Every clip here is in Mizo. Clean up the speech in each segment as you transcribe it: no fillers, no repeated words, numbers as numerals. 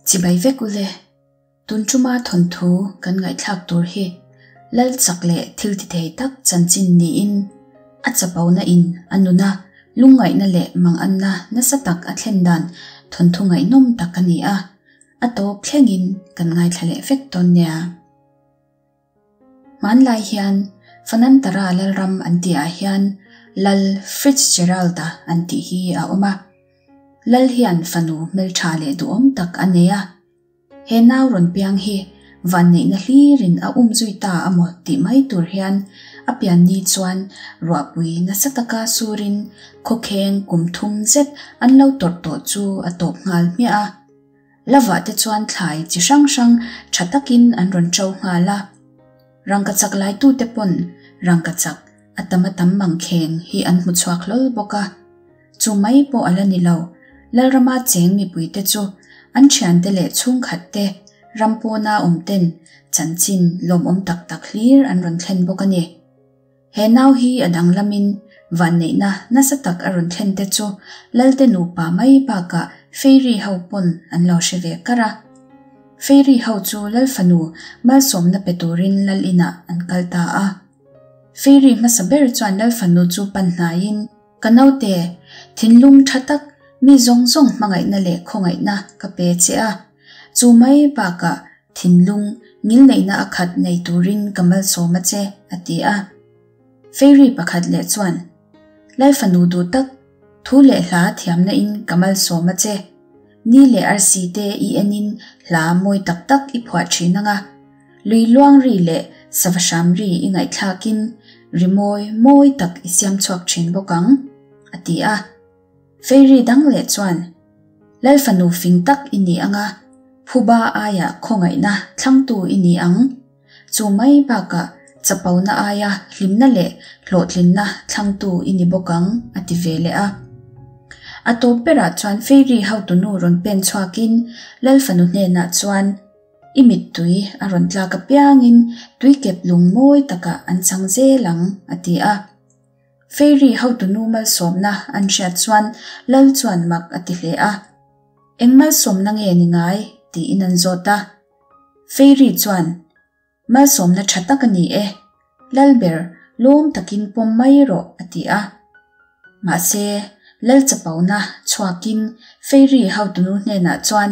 Chibai vek ule, tun tuma thawnthu kan ngaihthlak tur hi lal chak leh thil ti thei tak chanchin niin a chapona in a nuna lungngaihna leh manganna nasa tak a thlen dan thawnthu ngaihnawm tak a ni a, a tawp thlengin kan ngaithla leh vek dawn nia. Hmanlai hian Fanantara Lalram an tihah hian Lal Fitzgerald-a an tih hi a awm a. Lal hian fanu hmeltha leh duhawm tak a nei a. He nau rawn piang hi vanneihna hlirin a um zui ta a maw tih mai tur hian a pianni chuan ruahpui nasa taka surin khawkheng kum thum zet an lo tawrh tawh chu a tawp nghal hmiah a. Lavah te chuan thlai chi hrang hrang tha takin an rawn ṭo nghal a. Rangkachak laitute pawn rangkachak a tam a tam mangkheng hi an hmu chhuak hlawl bawk a. Chu mai pawh a la ni lo, Lalrama cheng mipuite chu an thiante leh chhungkhatte ram pawna awmten chanchin lawmawm tak tak hlir an rawn thlen bawk a ni. He nau hi a danglamin vanneihna nasa tak a rawn thlen te chu Lalte nupa mai bakah Fairy ho pawn an lo hre ve kar a. Fairy ho chu Lal fanu malsawmna pe turin Lal inah an kal ta a. Fairy hmasa ber chuan Lal fanu chu pan hnaiin, Ka naute, thinlung tha tak, mi zawng zawng hmangaihna leh khawngaihna ka pe che a. Chu mai bakah Thinlung ngilneihna a khat nei turin ka malsawm a che, a ti a. Fairy pakhat leh chuan, Lal fanu duh tak, thu leh hla thiamna in ka malsawm a che. Ni leh arsi te i enin hla mawi tak tak i phuah thin anga, lui luang ri leh sava hram ri i ngaihthlakin ri mawi mawi tak i siam chhuak thin bawk ang, a ti a. Fairy dang leh chuan, Lal fanu fing tak i ni anga, phuba aia khawngaihna thlangtu i ni ang. Chu mai bakah chapona aia hlimna leh hlawhtlinna thlangtu i ni bawk ang, a ti ve leh a. A tawp berah chuan Fairy hotunu rawn pen chhuakin Lal fanu hnenah chuan, I mittui a rawn tlak apiangin tuikep lung mawi takah an chang zel ang, a ti a. Fairy hotunu malsawmna an hriat chuan Lal chuan mak a ti hle a. Eng malsawmna nge ni ngai? tiin an zawt a. Fairy chuan, Malsawmna tha tak a ni e, Lal ber lawm takin pawm mai rawh a ti a. Mahse, Lal chapona chhuakin Fairy hotunu hnenah chuan,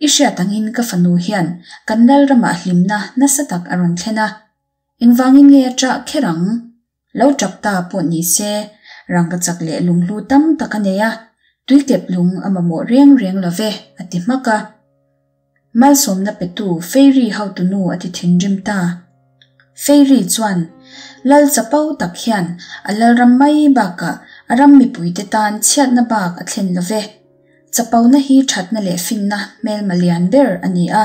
I hriat angin ka fanu hian kan Lal ramah hlimna nasa tak a rawn thlen a. Engvangin nge a ṭah kher ang? Lo ṭap ta pawh ni se, rangkachak leh lunghlu tam tak a nei a, tuikep lung a mamawh reng reng lo ve, a ti hmak a. Malsawmna petu Fairy hotunu a ti thinrim ta. Fairy chuan, Lal chapo tak hian a lalram mai bakah a ram mipuite tan chhiatna bak a thlen lo ve. Chapona hi ṭhatna leh finna hmelma lian ber a ni a.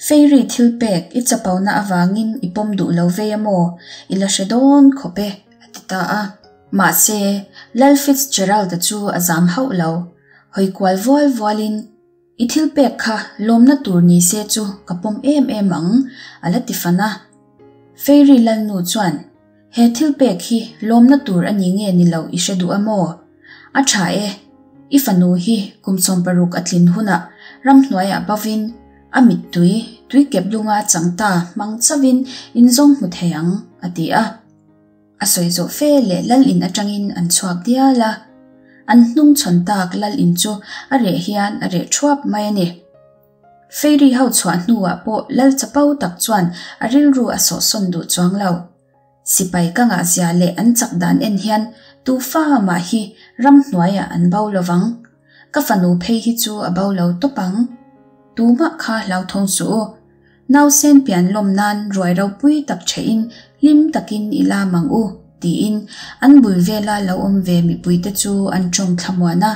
Fairy thil pek i chapona avangin i pawm duh lo vei a maw? I la hre dawn khawp e, a ti ta a. Mahse, Lal Fitzgerald-a chu a zam hauh lo. Hawi kual vual vualin, I thil pek kha lawmna tur ni se chu ka pawm em em ang, a la ti fan a. Fairy Lalnu chuan, He thil pek hi lawmna tur a ni nge ni lo i hre duh a maw? A tha e, i fanu hi kum 60 a tlin hunah ramhnuaiah bovin a mittui tui kep lunga chang ta hmang chauhin in zawng hmu thei ang, a ti a. A sawi zawh fe leh lal in atangin an chhuak dial a. An hnung chhawn tak lal in chu a reh hian a reh thuap mai a ni. Fairy ho chhuah hnuah pawh lal chapo tak chuan a rilru a sawhsawn duh chuang lo. Sipai ka ngah zia leh an chak dan en hian tu fa mah hi ramhnuaiah an bo lo vang. Ka fanu phei hi chu a bo lo tawp ang. Tumah kha hlauthawng suh u. Nausen pian lawm nan ruai ropui tak thehin hlim takin i lam ang u, tiin an bul vela lo awm ve mipuite chu an tawng thlamuan a.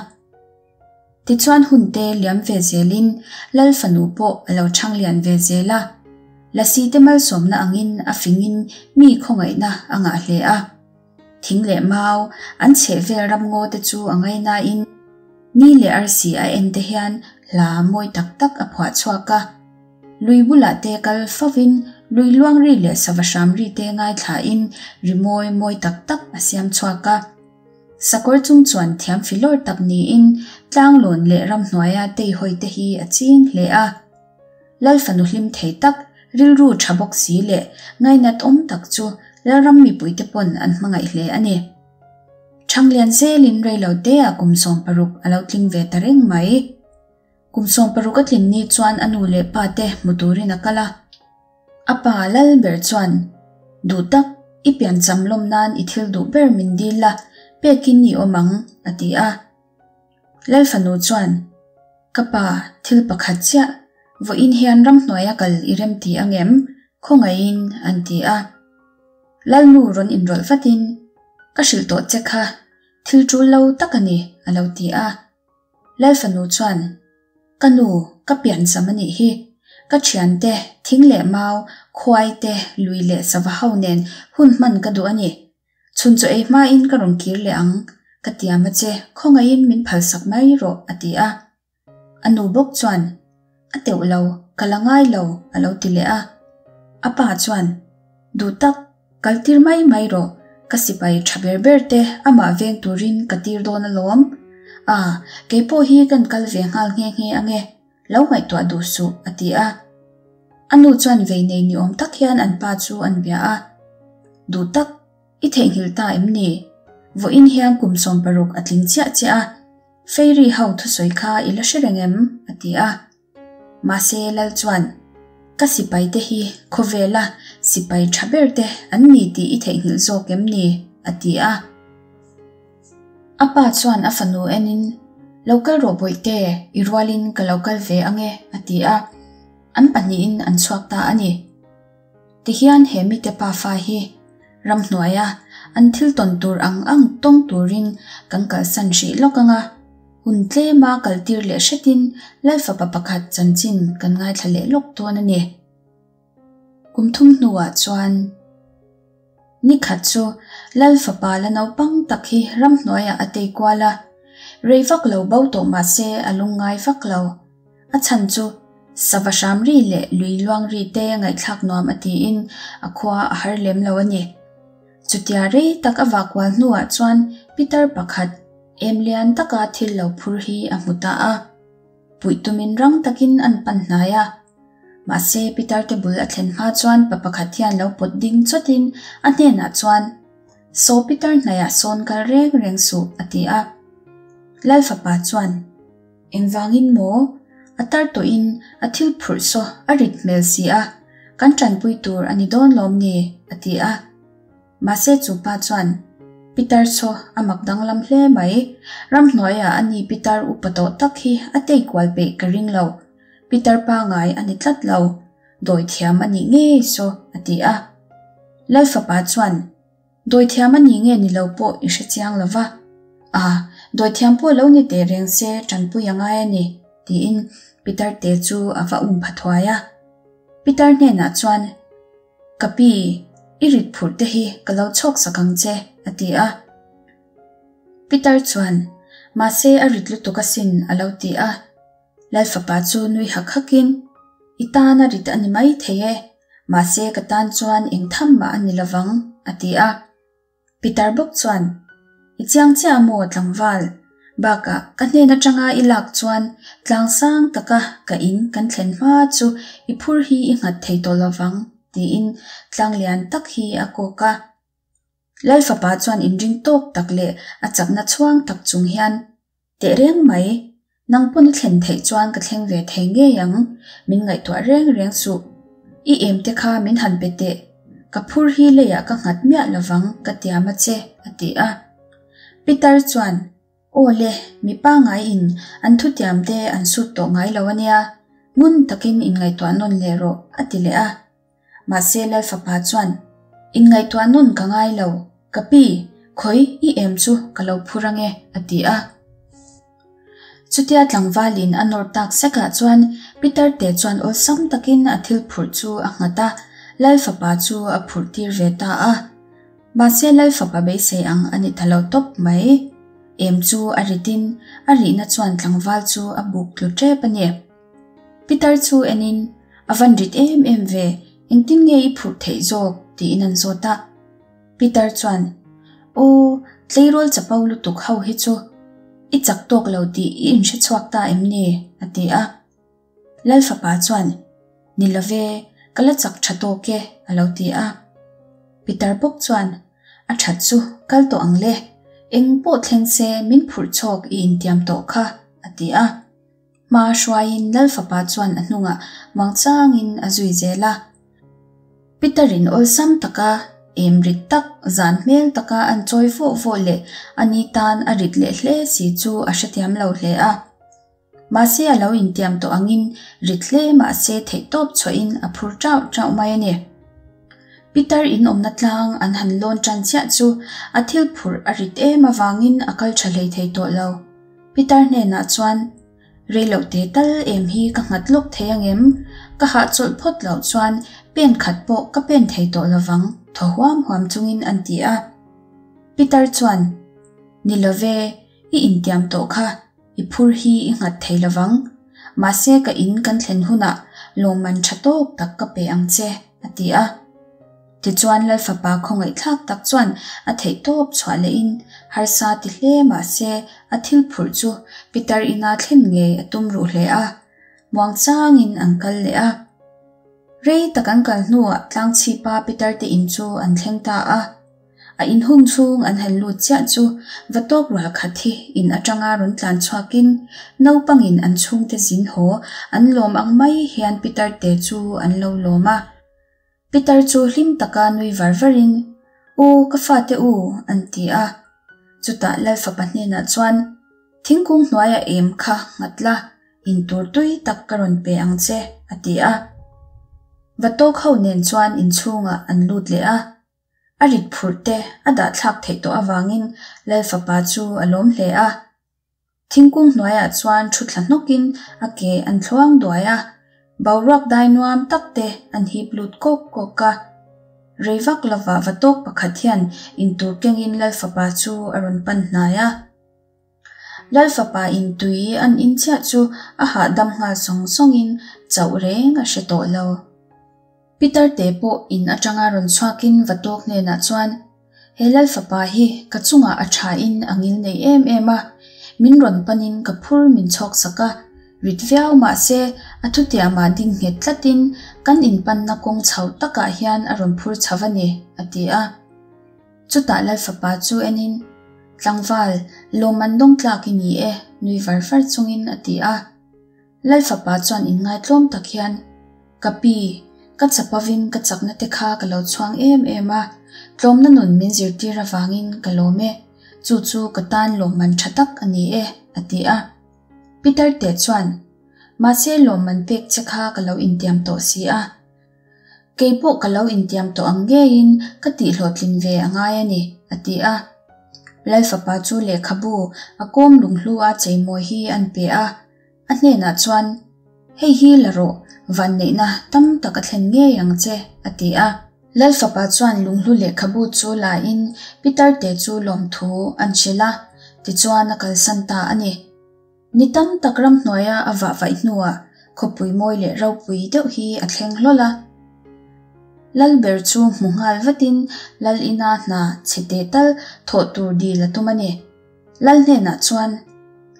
Tichuan hun te liam ve zelin Lal fanu pawh a lo chhang lian ve zel a. Lasi te malsawmna angin a fingin mi khawngaihna a ngah hle a. Thing leh mau, an chheh vel ramngaw te chu a ngainain ni leh arsi a en te hian hla mawi tak tak a phuah chhuak a. Lui bulah te kal fovin lui luang ri leh sava hram ri te ngaithlain ri mawi mawi tak tak a siam chhuak a. Sakawr chung chuan thiam filawr tak niin tlanglawn leh ramhnuaia teihawi te hi a ching hle a. Lal fanu hlim thei tak, rilru tha bawk si leh ngainat awm tak chu Lalram mipuite pawn an hmangaih hle a ni. Thanglian zelin reiloteah kum 16 a lo tling ve ta reng mai. Kum 16 a tlin ni chuan a nu leh pa te hmu turin a kal a. A pa lal ber chuan, Duh tak, i piancham lawm nan i thil duh ber min dil la, pekin i awm ang, a ti a. Lal fanu chuan, Ka pa, thil pakhat chiah, vawiin hian ramhnuaia kal i rem ti ang em? Khawngaihin, an ti a. Lalnu rawn inrawlh vatin, Ka hrilh tawh che kha, thil tul lo tak a ni, a lo ti a. Lal fanu chuan, Ka nu, ka piancham a nih hi. Ka thiante, thing leh mau, khuai te, lui leh sava ho nen hun hman ka duh a ni. Chhun chaw ei hmain ka rawn kir leh ang, ka tiam a che, khawngaihin min phalsak mai rawh, a ti a. A nu bawk chuan, A teuh lo, ka la ngai lo, a lo ti leh a. A pa chuan, Duh tak, kal tir mai mai rawh, ka sipai tha ber ber te amah veng turin ka tir dawn alawm. A, kei pawh hi kan kal ve nghal nghe nghe ange, lo ngaihtuah duh suh, a ti a. A nu chuan vei nei ni awm tak hian an pa chu an bia a. Duh tak, i theihnghilh ta em ni? Vawiin hian kum 16 a tling chiah chiah a, Fairy ho thusawi kha i la hre reng em? a ti a. Mahse Lal chuan, Ka sipai te hi khawvela sipai tha ber te an ni tih i theihnghilh zawk em ni? a ti a. A pa chuan a fanu enin, Lo kal rawh bawihte, i rualin ka lo kal ve ang e, a ti a. An pahnihin an chhuak ta a ni. Tihian he mite pafa hi ramhnuaia an thil tawn tur ang ang tawng turin kan kalsan hrih lawk ang a, hun tlema kaltir leh hretin Lalfapa pakhat chanchin kan ngaithla leh lawk dawn a ni. Kum thum hnuah chuan ni khat chu Lal fapa la naupang tak hi ramhnuaiah a tei kual a, rei vak lo bo tawh mah se a lungngai vak lo. A chhan chu sava hram ri leh lui luang ri te ngaihthlak nuam a tiin a khua a har lem lo a ni. Chutia rei tak a vah kual hnuah chuan pitar pakhat em lian taka thil lo phur hi a hmu ta a. Puih tumin rang takin an pan hnai a. Mahse, pitar te bul a thlen hma chuan pa pakhat hian lo pawt ding chawtin a hnenah chuan, Saw pitar hnaiah sawn kal reng reng suh, a ti a. Lal fapa chuan, Engvangin maw? A tar tawhin a thil phurh saw a rit hmel si a, kan tanpui tur a ni dawn lawm ni? a ti a. Mahse chu pa chuan, Pitar chaw a mak danglam hle mai, ramhnuaiah a ni pitar upa tawh tak hi a tei kual peih ka ring lo, pitar pangai a ni tlat lo, dawithiam a nih ngei saw a ti a. Lal fapa chuan, Dawithiam a ni nge ni lo pawh i hre chiang lo va, a, dawithiam pawh lo ni teh reng se tanpui a ngai a ni, tiin pitar te chu a va um pha thuai a. Pitar hnenah chuan, Ka pi, i rit phurh te hi ka lo chhawk sak ang che, a ti a. Pitar chuan, Mahse a rit lutuk asin, a lo ti a. Lal fapa chu nui hak hakin, I tan a rit a ni mai thei e, mahse ka tan chuan eng tham mah a ni lovang, a ti a. Pitar bawk chuan, I chiang chiah maw tlangval? Bakah ka hnen atanga i lak chuan tlang sang taka ka in kan thlen hma chu i phur hi i nghat thei tawh lovang, tiin tlang lian tak hi a kawk a. Lal fapa chuan inring tawk tak leh a chakna chhuang tak chung hian, Teh reng mai, nang pawn i thlen theih chuan ka thleng ve thei ngei ang, min ngaihtuah reng reng suh. I em te kha min han pe teh, ka phur hi leiah ka nghat miah lovang ka tiam a che, a ti a. Pitar chuan, Aw le, mi pangaiin an thutiam te an sut tawh ngai lo a nia, ngun takin inngaihtuah nawn leh rawh, a ti leh a. Mahse Lal fapa chuan, Inngaihtuah nawn ka ngai lo, ka pi, khawi i em chu ka lo phur ange, a ti a. Chutia tlangvalin a nawr tak sekah chuan Peter te chuan awlsam takin a thil phurh chu a nghat a, Lal fapa chu a phurh tir ve ta a. Mahse Lal fapa beisei ang a ni ta lo tawp mai. Em chu a ritin a rihna chuan tlangval chu a buk tlu tep a ni. Pitar chu enin, A van rit em em ve, engtin nge i phurh theih zawk? tiin an zawt a. Pitar chuan, Aw, Tleirawl chapo lutuk ho hi chu i chak tawk lo tih i inhre chhuak ta em ni? a ti a. Lal fapa chuan, Ni lo ve, ka la chak tha tawk e, a lo ti a. Pitar bawk chuan, A that chu, kal tawh ang le, eng pawh thleng se min phurh chhawk i intiam tawh kha, a ti a. Hma hruaiin Lal fapa chuan a hnungah muangchangin a zui zel a. Peter-in awlsam taka, em rit tak, zan hmel taka an chawi vawh vawh leh a ni tan a rit leh hle si chu a hrethiam lo hle a. Mahse a lo intiam tawh angin rit hle mahse theihtawp chhuahin a phur chauh chauh mai a ni. Peter in awmna tlang an han lawn tan chiah chu a thil phurh a rit em avangin a kal tha hlei thei tawh lo. Peter hnenah chuan, Rei loh te tal em hi ka nghat lawk thei angem? Ka hahchawlh phawt loh chuan pen khat pawh ka pen thei tawh lovang, thaw huam huam chungin an ti a. Peter chuan, Ni love, i intiam tawh kha, i phur hi i nghat thei lovang. Mahse ka in kan thlen hunah lawmman tha tawk tak ka pe ang che, a ti a. Tichuan Lal fapa khawngaihthlak tak chuan a theihtawp chhuah lehin harsa ti hle mahse a thil phurh chu Pitar ina thlen ngei a tum ruh hle a, muangchangin an kal leh a. Rei tak an kal hnuah tlangchhipa Pitar te in chu an thleng ta a. A in hung chhung an han lut chiah chu va tawk rual khat hi in atanga rawn tlan chhuakin naupangin an chhungte zin haw an lawm ang mai hian Pitar te chu an lo lawm a. Pitar chu hlim taka nui var varin, U, ka fate u, an ti a. Chutah Lal fapa hnenah chuan, Thingkung hnuaia em kha nghat la, in tur tui tak ka rawn pe ang che, a ti a. Vatawk ho nen chuan inchhungah an lut leh a. A rit phurh te a dah thlak theih tawh avangin Lal fapa chu a lawm hle a. Thingkung hnuaiah chuan thu thla hnawkin a ke an thluang duai a, boruak dai nuam tak te an hip lut kawk kawk a. Rei vak lovah va tawk pakhat hian intur kengin Lal fapa chu a rawn pan hnai a. Lal fapa in tui an in chiah chu a hahdam nghal sawng sawngin chauh reng a hre tawh lo. Pitar te pawh in atanga rawn chhuakin va tawk hnenah chuan, He Lal fapa hi ka chungah a thain a ngil nei em em a, min rawn panin ka phur min chhawk sak a, rit viau mahse a thutiamah ding nghet tlatin kan inpanna kawng chho takah hian a rawn phur chho a ni, a ti a. Chutah Lal fapa chu enin, Tlangval, lawmman dawng tlak i ni e, nui var var chungin a ti a. Lal fapa chuan inngaitlawm tak hian, Ka pi, ka chapavin ka chakna te kha ka lo chhuang em em a, tlawmna nun min zirtir avangin ka lawm e, chu chu ka tan lawmman tha tak a ni e, a ti a. Peter teh chuan, Mahse lawmman pek che kha ka lo intiam tawh si a. Kei pawh ka lo intiam tawh ang ngeiin ka tihhlawhtlin ve a ngai a ni, a ti a. Lal fapa chu lehkhabu a kawm lunghlu a cheimawi hi an pe a. A hnenah chuan, Hei hi la rawh, vanneihna tam tak a thlen ngei ang che, a ti a. Lal fapa chuan lunghlu lehkhabu chu lain Pitar te chu lawmthu an hrilh a, tichuan a kalsan ta a ni. Ni tam tak ramhnuaia a vah vaih hnuah khawpui mawi leh ropui deuh hi a thleng hlawl a. Lal ber chu hmu nghal vatin Lal ina hna chhe teh tal thawh tur dil a tum a ni. Lal hnenah chuan,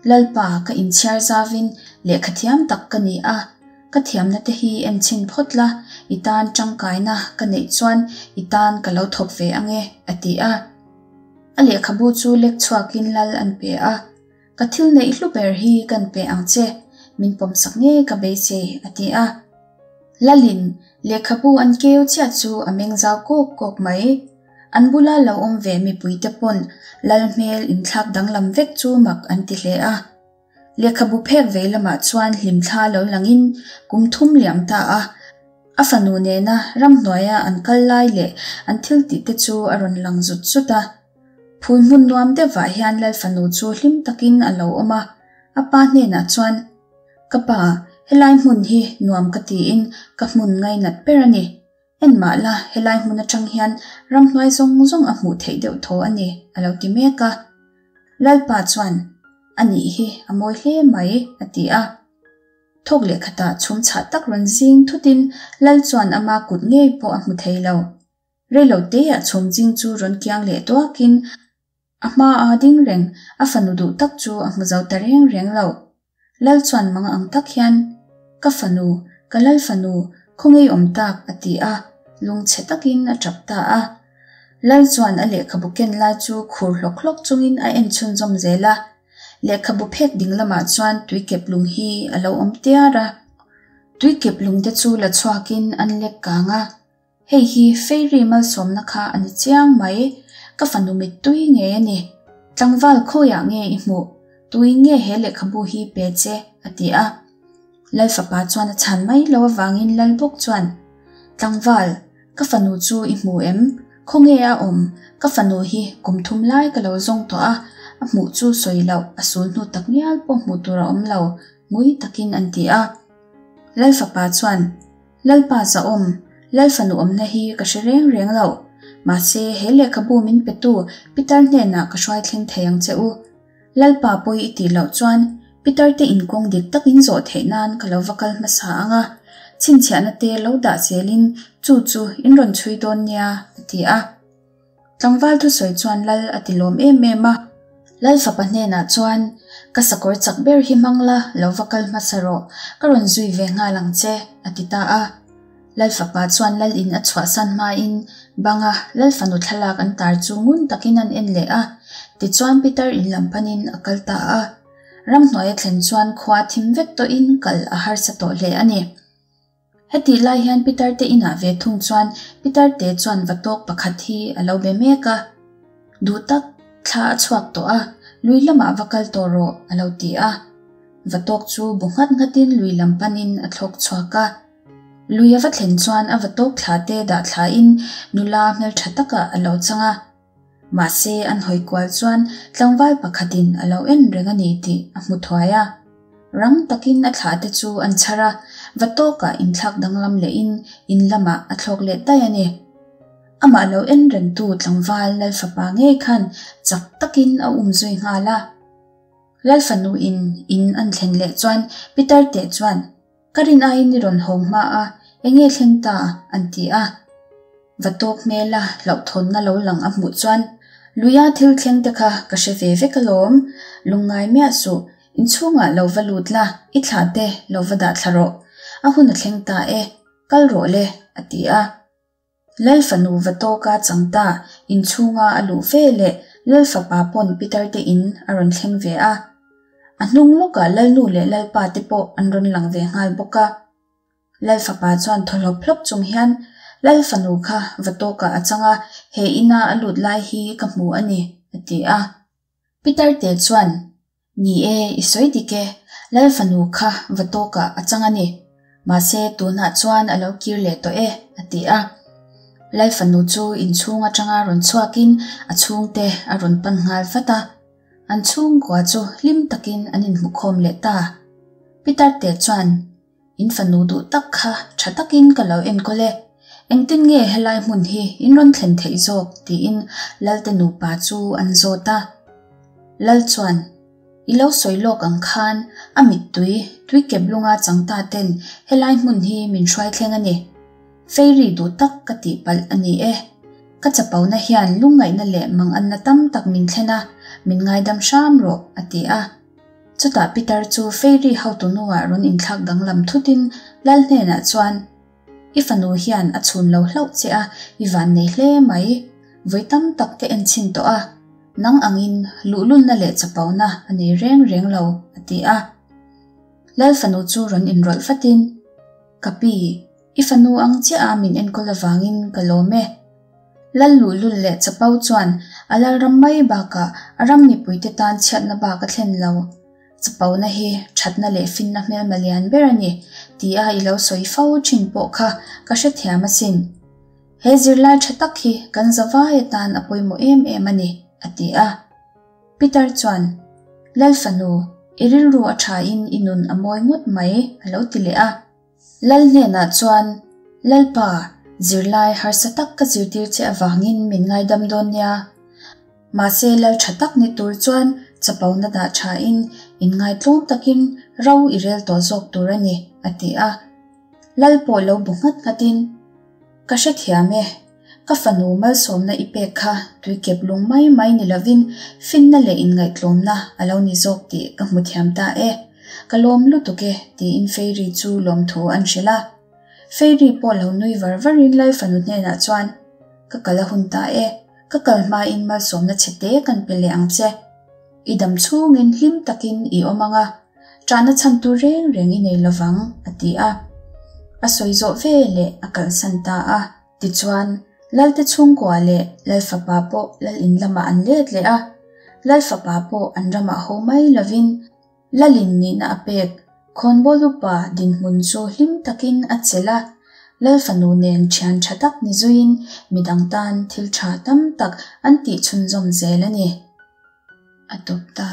Lalpa, ka inchhiar zavin lehkha thiam tak ka ni a, ka thiamna te hi en chhin phawt la, i tan tangkaina ka neih chuan i tan ka lo thawk ve ang e, a ti a. A lehkhabu chu lek chhuakin Lal an pe a, Ka thil neih hlu ber hi kan pe ang che, min pawmsak ngei ka beisei, a ti a. Lalin lehkhabu an keu chiah chu a meng zau kawk kawk mai. An bula lo awm ve mipuite pawn Lal hmel inthlak danglam vek chu mak an ti hle a. Lehkhabu phek vei lamah chuan hlimthla lo langin kum thum liam ta a, a fanu nena ramhnuaia an kal lai leh an thil tih te chu a rawn lang zut zut a. Phul hmun nuam deuhvah hian Lal fanu chu hlim takin a lo awm a, a pa hnenah chuan, Ka pa, helai hmun hi nuam ka tiin ka hmun ngainat ber a ni. En mah la, helai hmun atang hian ramhnuai zawng zawng a hmuh theih deuh tho a ni, a lo ti mek a. Lalpa chuan, A nih hi, a mawi hle mai, a ti a. Thawk leh khatah chhum chhah tak rawn zing thutin Lal chuan ama kut ngei pawh a hmu thei lo. Reilo teah chhum zing chu rawn kiang leh duakin. A hmaa ding reng a fanu duh tak chu a hmu zo ta reng reng lo. Lal chuan mang ang tak hian, Ka fanu, ka lal fanu, khawnge i awm tak? a ti a, lungchhe takin a tap ta a. Lal chuan a lehkhabu ken lai chu khur hlawk hlawk chungin a en chhunzawm zel a. Lehkhabu phek ding lamah chuan tuikep lung hi a lo awm tiar a. Tuikep lungte chu la chhuakin an lek kang a. Hei hi Fairy malsawmna kha a ni chiang mai, ka fanu mittui ngei a ni. Tlangval khawiah nge i hmuh? Tuin nge he lehkhabu hi pe che? a ti a. Lal fapa chuan a chhan mai lo avangin Lal bawk chuan, Tlangval, ka fanu chu i hmu em? Khawnge a awm? Ka fanu hi kum thum lai ka lo zawng tawh a, a hmuh chu sawi loh, a sul hnu tak ngial pawh hmuh tur a awm lo, ngui takin an ti a. Lal fapa chuan, Lalpa zahawm, Lal fanu awmna hi ka hre reng reng lo. Mahse, he lehkhabu min petu Pitar hnenah ka hruai thleng thei ang che u. Lalpa pawi i tih loh chuan Pitar te inkawng dik tak in zawh theih nan ka lo va kal hmasa ang a, chhinchhiahna te lo dah zelin chu chu in rawn chhui dawn nia, a ti a. Tlangval thusawi chuan Lal a ti lawm em em a. Lal fapa hnenah chuan, Ka sakawr chak ber hi hmang la, lo va kal hmasa rawh, ka rawn zui ve nghal ang che, a ti ta a. Lal fapa chuan Lal in a chhuahsan hmain banga Lal fanu thlalak an tar chu ngun takin an en leh a, tichuan Pitar in lam panin a kal ta a. Ramhnuai a thlen chuan khua thim vek tawhin kal a harsa tawh hle a ni. Hetih lai hian Pitar te inah ve thung chuan Pitar te chuan va tawk pakhat hi a lo be mek a. Duh tak, thla a chhuak tawh a, lui lamah va kal tawh rawh, a lo ti a. Va tawk chu bu nghat nghatin lui lam panin a thlawk chhuak a. Lui a va thlen chuan a va tawk thla te dah thlain nula hmeltha takah a lo chang a. Mahse an hawi kual chuan tlangval pakhatin a lo en reng a ni tih a hmu thuai a. Rang takin a thlah te chu an chhar a, va tawkah inthlak danglam lehin in lamah a thlawk leh daih a ni. Amah lo en rengtu tlangval Lalfapa ngei khan chak takin a um zui nghal a. Lalfanu in in an thlen leh chuan Pitar teh chuan, Ka rin aiin i rawn hawng hma a, enge thleng ta? an ti a. Va tawk hmela hlauhthawnna lo lang a hmuh chuan, Luia thil thleng te kha ka hre ve vek alawm, lungngai miah suh, inchhungah lo va lut la, i thlah te lo va dah thla rawh, a hun a thleng ta e, kal rawh le, a ti a. Lal fanu va tawka chang ta, inchhunga a luh ve leh Lal fapa pawn Pitar te in a rawn thleng ve a. A hnung lawkah Lalnu leh Lalpa te pawh an rawn lang ve nghal bawk a. Lal fapa chuan thaw hlawp hlawp chung hian Lal fanu kha va tawkah a chang a, he ina a lut lai hi ka hmu a ni, a ti a. Pitar te chuan Ni e, i sawi dik e, Lal fanu kha va tawkah a chang a ni. Mahse, tunah chuan a lo kir leh tawh e, a ti a. Lal fanu chu inchhung atanga rawn chhuakin a chhungte a rawn pan nghal vat a. An chhungkua chu hlim takin an inhmukhawm leh ta. Pitar te chuan In fanu duh tak kha tha takin ka lo enkawl e. Engtin nge helai hmun hi in rawn thlen theih zawk? tiin Lalte nupa chu an zawt a. Lal chuan, I lo sawi lawk ang khan a mittui tui kep lunga chang ta ten helai hmun hi min hruai thleng a ni. Fairy duh tak ka tih palh a ni e. Ka chapona hian lungngaihna leh manganna tam tak min thlen a, min ngaidam hram rawh, a ti a. Chutah Peter chu Fairy hotu nuah rawn inthlak danglam thutin Lal hnenah chuan, I fanu hian a chhun lo hlauh che a, i vannei hle mai. Vawi tam tak ka en chhin tawh a, nang angin luhlulna leh chapona a nei reng reng lo, a ti a. Lal fanu chu rawn inrawlh vatin, Ka pi, i fanu ang chiah a min enkawl avangin ka lawm e. Lal luhlul leh chapo chuan a lalram mai bakah a ram mipuite tan chhiatna bak a thlen lo. Chapona hi thatna leh finna hmelma lian ber a ni tia i lo sawi fo thin pawh kha ka hrethiam asin. He zirlai tha tak hi kan zavai atan a pawimawh em em a ni, a ti a. Peter chuan, Lal fanu, i rilru a thain i nun a mawi ngawt mai, a lo ti leh a. Lal hnenah chuan, Lalpa, zirlai harsa tak ka zirtir che avangin min ngaidam dawn nia. Mahse lal tha tak ni tur chuan chapona dah thain inngaitlawm takin ro i rel tawh zawk tur a ni, a ti a. Lal pawh lo bu nghat nghatin, Ka hrethiam e. Ka fanu malsawmna i pek kha tuikep lung mai mai ni lovin finna leh inngaihtlawmna a lo ni zawk tih ka hmu thiam ta e. Ka lawm lutuk e, tiin Fairy chu lawmthu an hrilh a. Fairy pawh lo nui var varin Lal fanu hnenah chuan, Ka kal a hun ta e, ka kal hmain malsawmna chhe te kan pe leh ang che. I dam chhungin hlim takin i awm ang a, ṭahna chhan tur reng reng i nei lovang, a ti a. A sawi zawh ve leh a kalsan ta a. Tichuan, Lalte chhungkua leh Lalfapa pawh Lal in lamah an let leh a. Lalfapa pawh an ramah ho mai lovin Lalin nihna a pek Khawnbawl upa dinhmun chu hlim takin a chelh a. Lal fanu nen thian tha tak ni zuiin midang tan thil tha tam tak an tih chhunzawm zel a ni. A tawp ta.